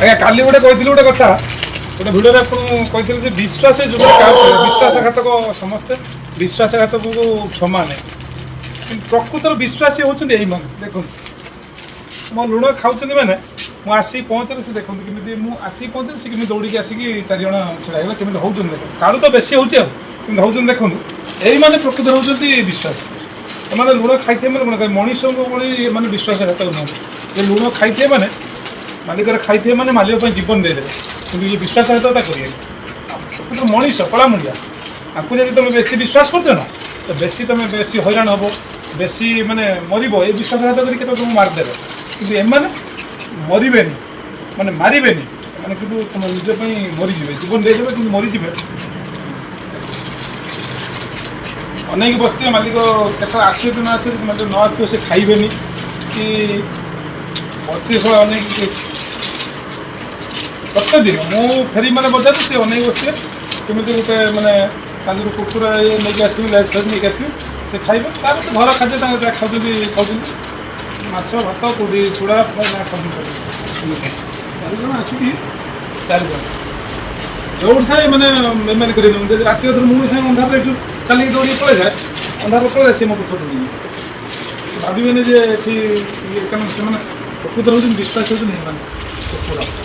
ଆଜ୍ଞା, କାଲି ଗୋଟେ କହିଥିଲି ଗୋଟେ କଥା, ଗୋଟେ ଭିଡ଼ିଓରେ ଆପଣଙ୍କୁ କହିଥିଲି ଯେ ବିଶ୍ୱାସ ଯୁଗରେ କାହାକୁ ବିଶ୍ୱାସଘାତକ, ସମସ୍ତେ ବିଶ୍ୱାସଘାତକକୁ କ୍ଷମା ନାହିଁ, କିନ୍ତୁ ପ୍ରକୃତର ବିଶ୍ୱାସୀ ହେଉଛନ୍ତି ଏଇମାନେ। ଦେଖନ୍ତୁ, ମୋ ଲୁଣ ଖାଉଛନ୍ତି, ମାନେ ମୁଁ ଆସିକି ପହଞ୍ଚିଲେ ସେ ଦେଖନ୍ତୁ କେମିତି, ମୁଁ ଆସିକି ପହଞ୍ଚିଲେ ସେ କେମିତି ଦୌଡ଼ିକି ଆସିକି ଚାରିଜଣ ଛିଡ଼ା ହେଇଗଲେ, କେମିତି ହେଉଛନ୍ତି ଦେଖନ୍ତୁ। କାଳୁ ତ ବେଶୀ ହେଉଛି, ଆଉ କେମିତି ହେଉଛନ୍ତି ଦେଖନ୍ତୁ। ଏଇମାନେ ପ୍ରକୃତରେ ହେଉଛନ୍ତି ବିଶ୍ୱାସୀ। ଏମାନେ ଲୁଣ ଖାଇଥିବେ ମାନେ ଲୁଣ ଖାଇ ମଣିଷଙ୍କ ଭଳି ଏମାନେ ବିଶ୍ୱାସଘାତକ ନୁହନ୍ତି। ଯେ ଲୁଣ ଖାଇଥିବେ ମାନେ ମାଲିକର ଖାଇଥିବେ, ମାନେ ମାଲିକ ପାଇଁ ଜୀବନ ଦେଇଦେବେ, କିନ୍ତୁ ଇଏ ବିଶ୍ୱାସଘାତକତା କରିବେନି। ପ୍ରକୃତ ମଣିଷ କଳାମୁଣ୍ଡିଆ। ଆଙ୍କୁ ଯଦି ତୁମେ ବେଶୀ ବିଶ୍ୱାସ କରୁଛ ନା, ତ ବେଶୀ ତୁମେ ବେଶୀ ହଇରାଣ ହେବ, ବେଶୀ ମାନେ ମରିବ। ଏ ବିଶ୍ୱାସଘାତ କରି କେତେବେଳେ ତୁମକୁ ମାରିଦେବେ, କିନ୍ତୁ ଏମାନେ ମରିବେନି, ମାନେ ମାରିବେନି ଏମାନେ, କିନ୍ତୁ ତୁମ ନିଜ ପାଇଁ ମରିଯିବେ, ଜୀବନ ଦେଇଦେବେ କିନ୍ତୁ ମରିଯିବେ। ଅନେଇକି ବସିଥିବେ ମାଲିକ କେତେବେଳେ ଆସିବେ କି ନ ଆସିବେ। ମାଲିକ ନ ଆସିଥିବ, ସେ ଖାଇବେନି କି ବତିଶ ଅନେଇକି। ପ୍ରତ୍ୟେକ ଦିନ ମୁଁ ଫେରି ମାନେ ବଜାରରୁ ସେ ଅନେଇକି ବସିଥିବେ କେମିତି ଗୋଟେ ମାନେ ତାଙ୍କର କୁକୁର ଇଏ ନେଇକି ଆସିଥିବି, ଲେସ୍ ଫେସ୍ ନେଇକି ଆସିଥିବି, ସେ ଖାଇବେ। ତାପରେ ତ ଘର ଖାଦ୍ୟ ତାଙ୍କ ଯାହା ଖାଉଛନ୍ତି ଖାଉଛନ୍ତି, ମାଛ ଭାତ କୋଉଠି ଚୁଡ଼ା ଯାହା ଖାଉଛନ୍ତି। ଚାରିଜଣ ଆସିକି, ଚାରିଜଣ ଯୋଉଠି ଥାଏ ମାନେ ଏମାନେ କରିବେନି। ଯଦି ରାତି ଅଧରେ ମୁଁ ବି ସାଙ୍ଗେ ଅନ୍ଧାରରେ ଏଠୁ ଚାଲିକି ଦୌଡ଼ିକି ପଳେଇଯାଏ, ଅନ୍ଧାରରେ ପଳେଇଯାଏ, ସେ ମୋ ପଛ ଦୌଡ଼ିଯିବେ। ଭାବିବେନି ଯେ ଏଠି ଇଏ, କାରଣ ସେମାନେ ପ୍ରକୃତରେ ହେଉଛନ୍ତି ବିଶ୍ୱାସ ହେଉଛନ୍ତି ଏମାନେ କୁକୁର।